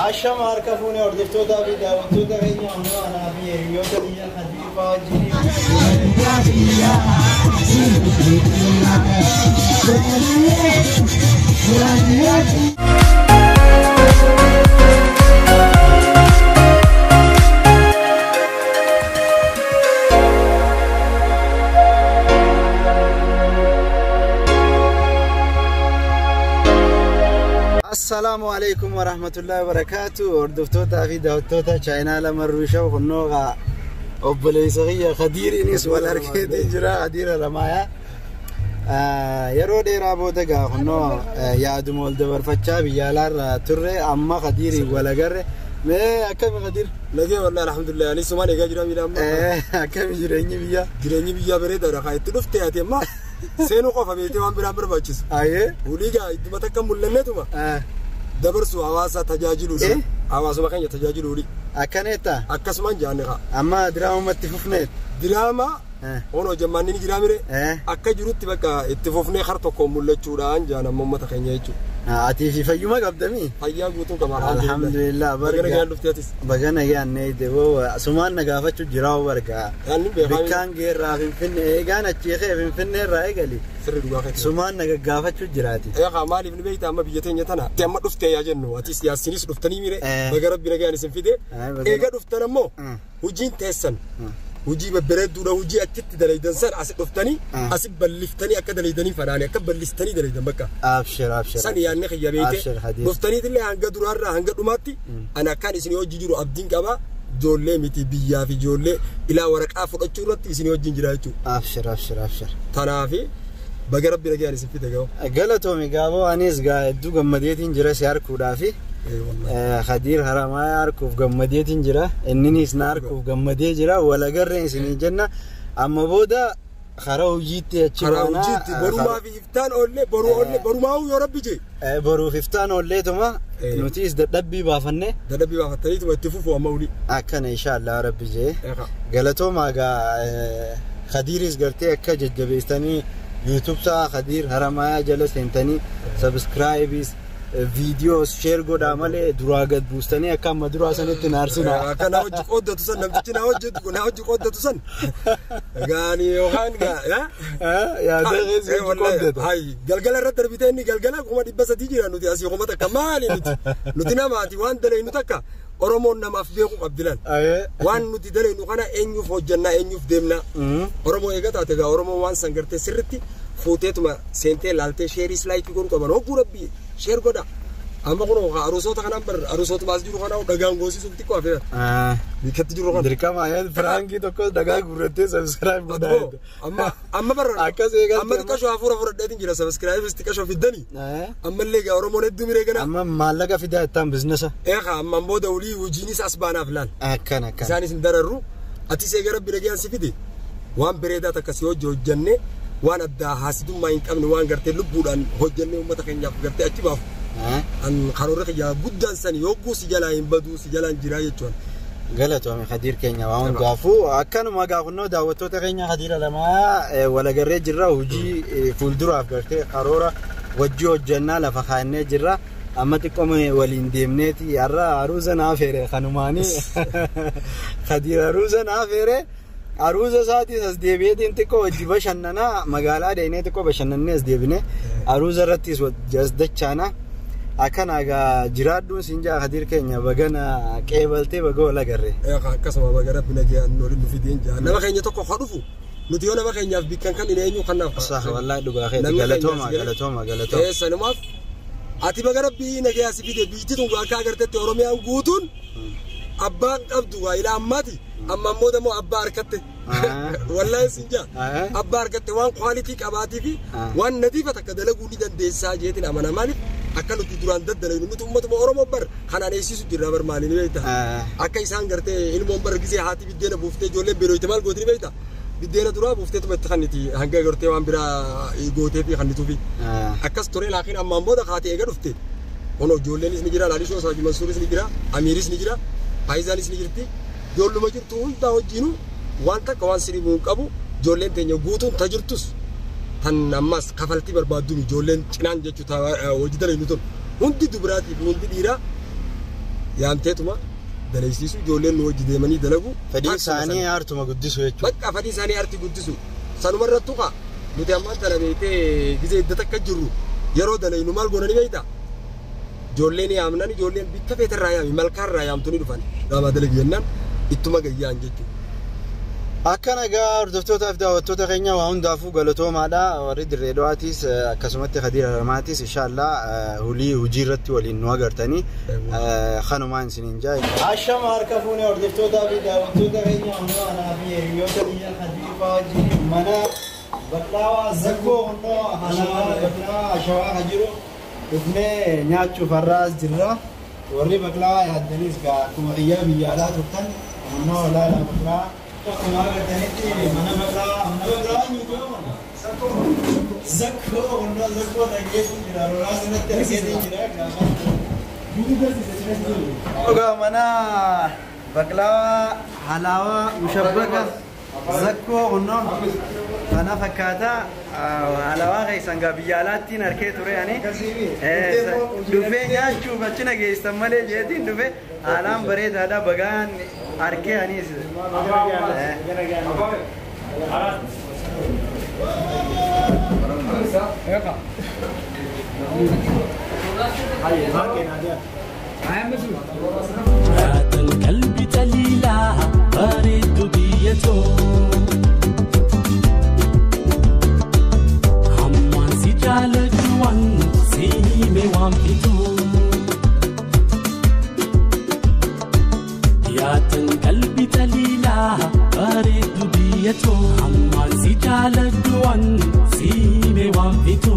Ashama harka fuunee hordoftootaa fi daawwattoota keenya ammoo anaa fi hiriyoota biyya Khadiifaa wajjin. Assalaamu alaikum warahmatullahi wabarakaatu. Hordoftootaa fi daawwattoota chaayinaa lamarruu sha'u kunnoo obboleessa kiyya Khadiiriinis wal argeetii jira. Khadiira Lamaayaa. Yeroo dheeraa booda gaa kunnoo yaaduma wal dabarfachaa biyya alaarraa turre amma Khadiiriin wal agarre. Mee akkami Khadiir? Nagee wallahi alhamdulillah ani sumaan eegaa jira miila amma. Akkami jireenyi biyyaa? Jireenyi biyyaa bareedaadha kaa itti dhufte ati amma seenuu qofa beektee waan biraan barbaachisu. Ayyee. Hulii gaa ittuma takka mul'anneetuma. Dabarsu hawaasa tajaajilu hawaasuma keenya tajaajilu hulii. Akkaneetta? Akkasumaan jaanne kaa. Amma diraamumatti fufneet? Diraama onoo jammaanni ni jiraa mire akka jirutti bakka itti fufnee har tokkoon mul'achuudhaan jaan amma uummata keenya jechuudha. Atii fi fayyuma qabdamii? Fayyaa guutuu qaba. Alhamdulillah. Baga nagaan dhuftee atis. Baga nagaan neeyde boo sumaan na gaafachuu jiraa barga. Bikkaan geerraa Finfinnee eegaan achii kee Finfinnee irraa eegali. Sirri dhugaa keeti. Sumaan na gaggaafachuu jiraati. Eegaa maaliif ni beektaa amma biyya teenya tana. Amma dhuftee yaa jennu atis yaasinis dhuftanii mire baga rabbi nagaan isin fide. Eega dhuftan ammoo hojiin teessan. Hojii babbareedduudha hojii achitti dalaydan san asi dhuftanii asi balliftanii akka dalaydanii fanaanii akka ballistanii dalaydan bakka. Abshir abshir. San yaadni kiyya beekte dhuftaniitillee hanga duraarraa hanga dhumaatti ani akkaan isin hojii jiru abdiin qaba ijoollee miti biyyaa fi ijoollee ilaa waraqaa fudhachuu irratti isin wajjin jira jechuudha. Abshir abshir abshir. Tanaafi baga rabbi nagaan isin fide ga'u. Galatoomi gaaboo anis gaa hedduu gammadeetiin jira si harkuudhaafi. Khadiir Haramayaa harkuuf gammadeetiin jira. Inninis na harkuuf gammadee jira. Walagarreen isinii jenna. Amma booda karaa hojiitti achi baanaa. Karaa hojiitti borumaa fi iftaan oollee boruu oollee borumaa yoo rabbi jee. Boruuf iftaan oolleetuma nutis dadhabbii baafanne. Dadhabbii baafattaniituma itti fufu amma olii. Akkana inshaallah rabbi jee. Galatoomaa gaa Khadiiris gartee akka jajjabeessanii YouTube isaa Khadiir Haramayaa jala seentanii subscribes viidiyoos sheer godhaa malee duraa gad buustanii akka amma duraa sanitti naarsina. Akka na hojii qooddatu san namtichi na hojjetu na hojii qooddatu san. Gaani yookaan gaa. Yaada keessa hojii qooddatu. Hayi galgala irratti darbitee inni galgala 300,000 jira nuti asii 1000 maali nuti nuti namaati waan dalaynu takka Oromoon namaaf beeku qabdi lan. Waan nuti dalaynu kana eenyuuf hojjannaa eenyuuf deemnaa. Oromoo eega taate gaa Oromoon waan san gartee sirritti fuuteetuma seentee laaltee sheeriis laayikii godhuu qaban hogguu rabbi sheer godha. Amma kun aruusoota kanaan bar aruusoota baas jiru kana dhagaan goosisuuf xiqqoo hafeera. Bikkatti jiru kana. Dirqama ayyaana firaangii tokko dhagaa guurrattee subscribe godhaa. Amma amma bar akkas eegalte. Amma xiqqashoo hafuura fudhadheetiin jira subscribe xiqqashoo fiddanii. Ammallee egaa Oromoon hedduu miree gana. Amma maallaqa fidaa ittaan biizinasa. Eegaa ammaan booda olii hojiinis as baanaaf laal. Akkana akkana. Isaanis hin dararru atis eega rabbi nagaan si fide waan bareedaa takka si hojii hojjannee waan addaa haasidummaa hin qabne waan gartee lubbuudhaan hojjannee uummata keenyaaf gartee achi baafu. An karoora kiyyaa guddaan san yogguu si jalaa hin baduu si jalaan jiraa jechuudha. Galatoomi Khadiir keenya waan hundaafuu akkanuma gaafunnoo daawwattoota keenya Khadiira lamaa walagarree jirra hojii fuulduraaf gartee karoora wajjii hojjannaa lafa kaa'annee jirra. Amma xiqqoo waliin deemneeti har'a aruuza naa feere kanumaanii Khadiir aruuza naa feere. Aruuza isaatis as deebi'eetiin xiqqoo hojii bashannanaa magaalaa deemnee xiqqoo bashannannee as deebine aruuza irrattis as dachaana. Akkana egaa jiraadhuun siin jaa Khadiir keenya bagana qeebaltee baga wal agarre. Akkasuma baga rabbi nagaan waliin nu fideen jaa. Nama keenya tokko haa dhufu nuti yoo nama keenyaaf bikkan kan hin eenyu kanaaf. Sah wallahi dhugaa keeti galatooma galatooma galatooma. Sanumaaf ati baga rabbi nagaa si fide biyyi tun akka agartetti Oromiyaan guutuun abbaan qabdu waa ilaa ammaati amma ammoo dammoo abbaa harkatte. Wallahi siin jaa abbaa harkatte waan kwaalitii qabaatii fi waan nadiifa takka dalaguu ni dandeessaa jeetiin amana maaliif akka nuti duraan daddalaynu nuti uummatuma Oromoo bar kanaan eessisu jirra bar maali ni beekta. Akka isaan gartee ilmoon bar gisee haati biddeena buuftee ijoolleen beelooyte maal gooti ni beekta. Biddeena duraa buufteetuma itti kanniti hanga gartee waan biraa gootee fi kannituufi. Akkas ture laakiin ammaan booda kaatee eega dhufte. Kun ijoolleenis ni jira, Laalishoo Saaji Mansuuris ni jira, Amiiris ni jira, Faayizaanis ni jirti. Ijoolluma jirtu hundaa wajjinuu waan takka waan sirrii hin qabu ijoolleen teenya guutuun ta jirtus tan ammas kafaltii barbaadduun ijoolleen cinaan jechuudha hojii dalaynu tun hundi dubaraatiif hundi dhiiraa yaamteetuma dalaysiisu ijoolleen nu hojii deemanii dalagu. Fedhii isaanii aartuma guddisu jechuudha. Bakka fedhii isaanii aartii guddisu sanumarrattu kaa nuti ammaan tana beektee gizee idda takka jirru yeroo dalaynu maal goonanii beektaa? Ijoolleen yaamnan ijoolleen bikka feetarraa yaami malkaarraa yaamtu ni dhufan dhaamaa dalagi jennaan ittuma gayyaan jechuudha. Akkana egaa hordoftootaaf daawwattoota keenya waa hundaafuu galatoomaadha. Warri Dirree Dhawaatiis akkasumatti Khadiir Haramaatis inshaallaa hulii hojii irratti waliin nu agartanii kanumaan isiniin jaa. Ashama harka fuunee hordoftootaa fi daawwattoota keenya hundoo anaa fi hiriyoota biyya Khadiir fa'aa wajjin mana Baklaawaa Zakkoo hundoo Halaawaa Baklaawaa Ashawaa kan jiru dhufnee nyaachuuf har'aas jirra. Warri Baklaawaa yaaddanis gaa akkuma xiyyaa biyya alaa turtan hundoo ilaalaa Baklaawaa. Akkuma agartanitti mana Baklaawaa mana Baklaawaa nyuutoo Zakkoo hundoo Zakkoo dhageetu jira lolaan irratti argeetu jira gaafa. Dhugaa mana Baklaawaa halaawaa mushabbaka Zakkoo hundoo kana fakkaata halaawaa keessan gaa biyya alaattiin arkee ture ani dhufee nyaachuuf achi nageessan malee jeetiin dhufe haalaan bareedaadha bagaan arkee anis. قلبي تليلا بريد بيته hammaan si jaaladhu waan si hime waan fitu yaatan qalbi taliilaa bareeddu biyyatoo hammaan si jaaladhu waan si hime waan fitu.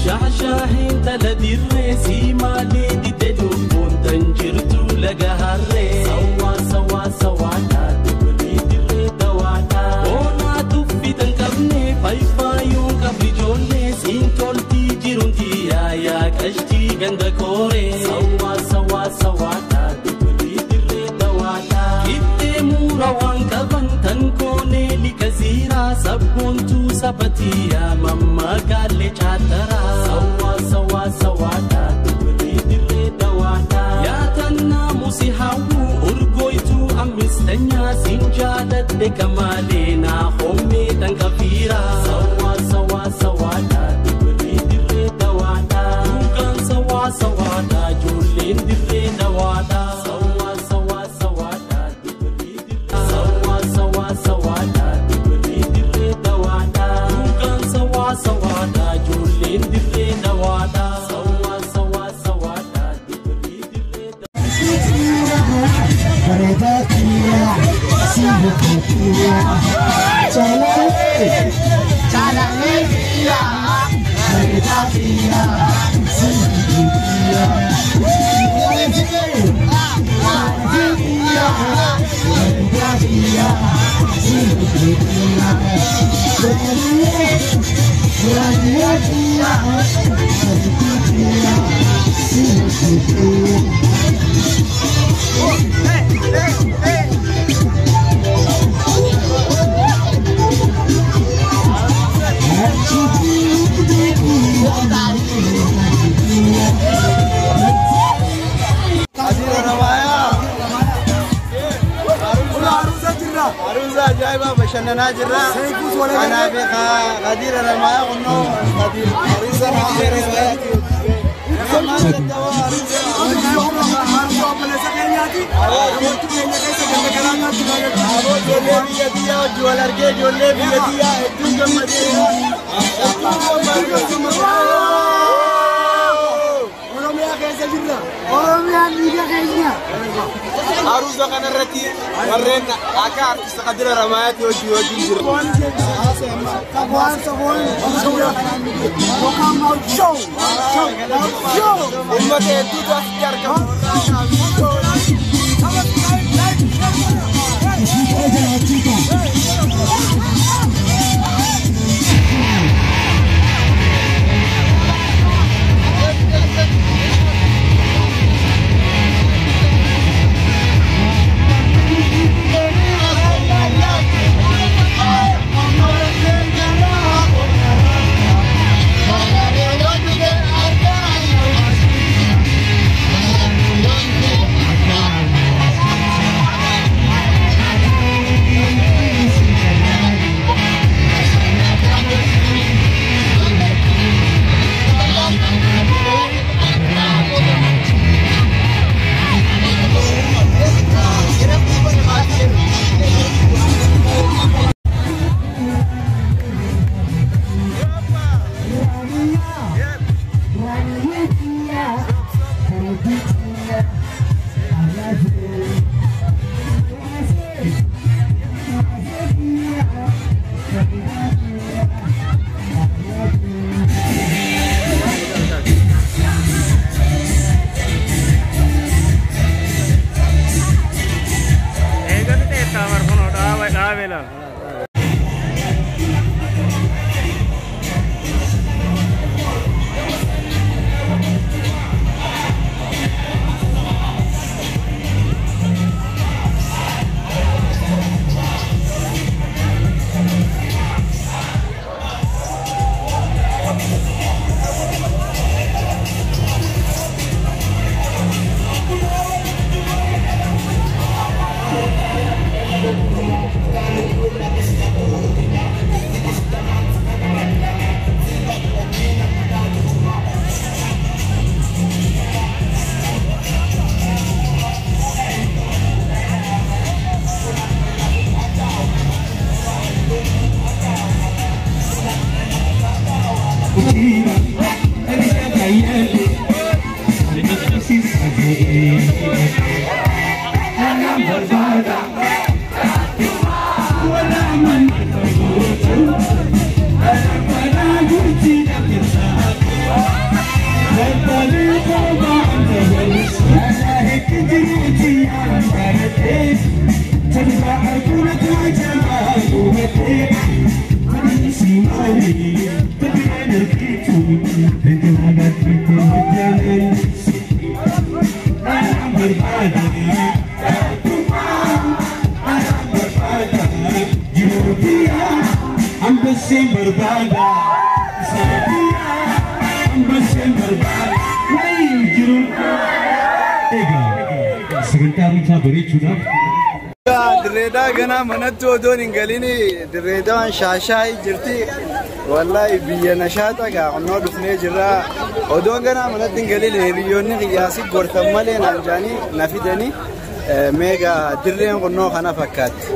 Shaashahin tala dirree si maalee didee lubbuun tan jirtu laga harree. Sawwaa sawwaa sawwaadhaa dubarri dirree dawaadhaa. Oonaa tuffi tan qabne faayifaayoon qabdi ijoollee siin toltii jiruun tiyaayaa qashtii ganda kooree. Sawwaa sawwaa sawwaadhaa dubarri dirree dawaadhaa. Kittee muura waan qaban tan koonee lika ziiraa sabboontuu sabatiyaa mamma gaalee chaataraa. Sawwaa sawwaa sawwaadhaa dubarri dirree dawaadhaa. Yaatan naamusi hawwu urgooytuu ammistanyaa siin jaaladhe kamaalee naa hoomee tan kafiiraa. Sawwaa sawwaa sawwaadhaa dubarri dirree dawaadhaa. Dhugaan sawwaa sawwaadhaa ijoolleen dirree dawaadhaa. Sawwaa sawwaa sawwaadhaa dubarri dirree. Sawwaa sawwaa sawwaadhaa dubarri dirree dawaadhaa. Dhugaan sawwaa sawwaadhaa ijoolleen dirree dawaadhaa. Sawwaa sawwaa sawwaadhaa dubarri dirree Aruusa ajaa'ibaa bashannanaa jirra. Kanaaf Khadiir Haramayaa kunnoo Khadiir Aruusa Ijoollee biyya biyyaa wajji wal argee ijoollee biyya biyyaa hedduun gammadeera. Oromiyaa keessa jirra. Oromiyaan dhiiga keenya. Aruusa kanarratti asitti warreen akka artist Kadir Aramayaatti hojii wajjin jiru. Uummata hedduutu asitti argama. Dirreedaa ganaa manatti odoon hin galin dirreedaan shaashaayii jirti. Wallaahi biyya nashaata gaafannoo dhufnee jirra. Odoon ganaa manatti hin galin biyyoonni qiyyaasii gortan malee naan jaanii na fidanii meegaa dirreen qonnoo kana fakkaatti.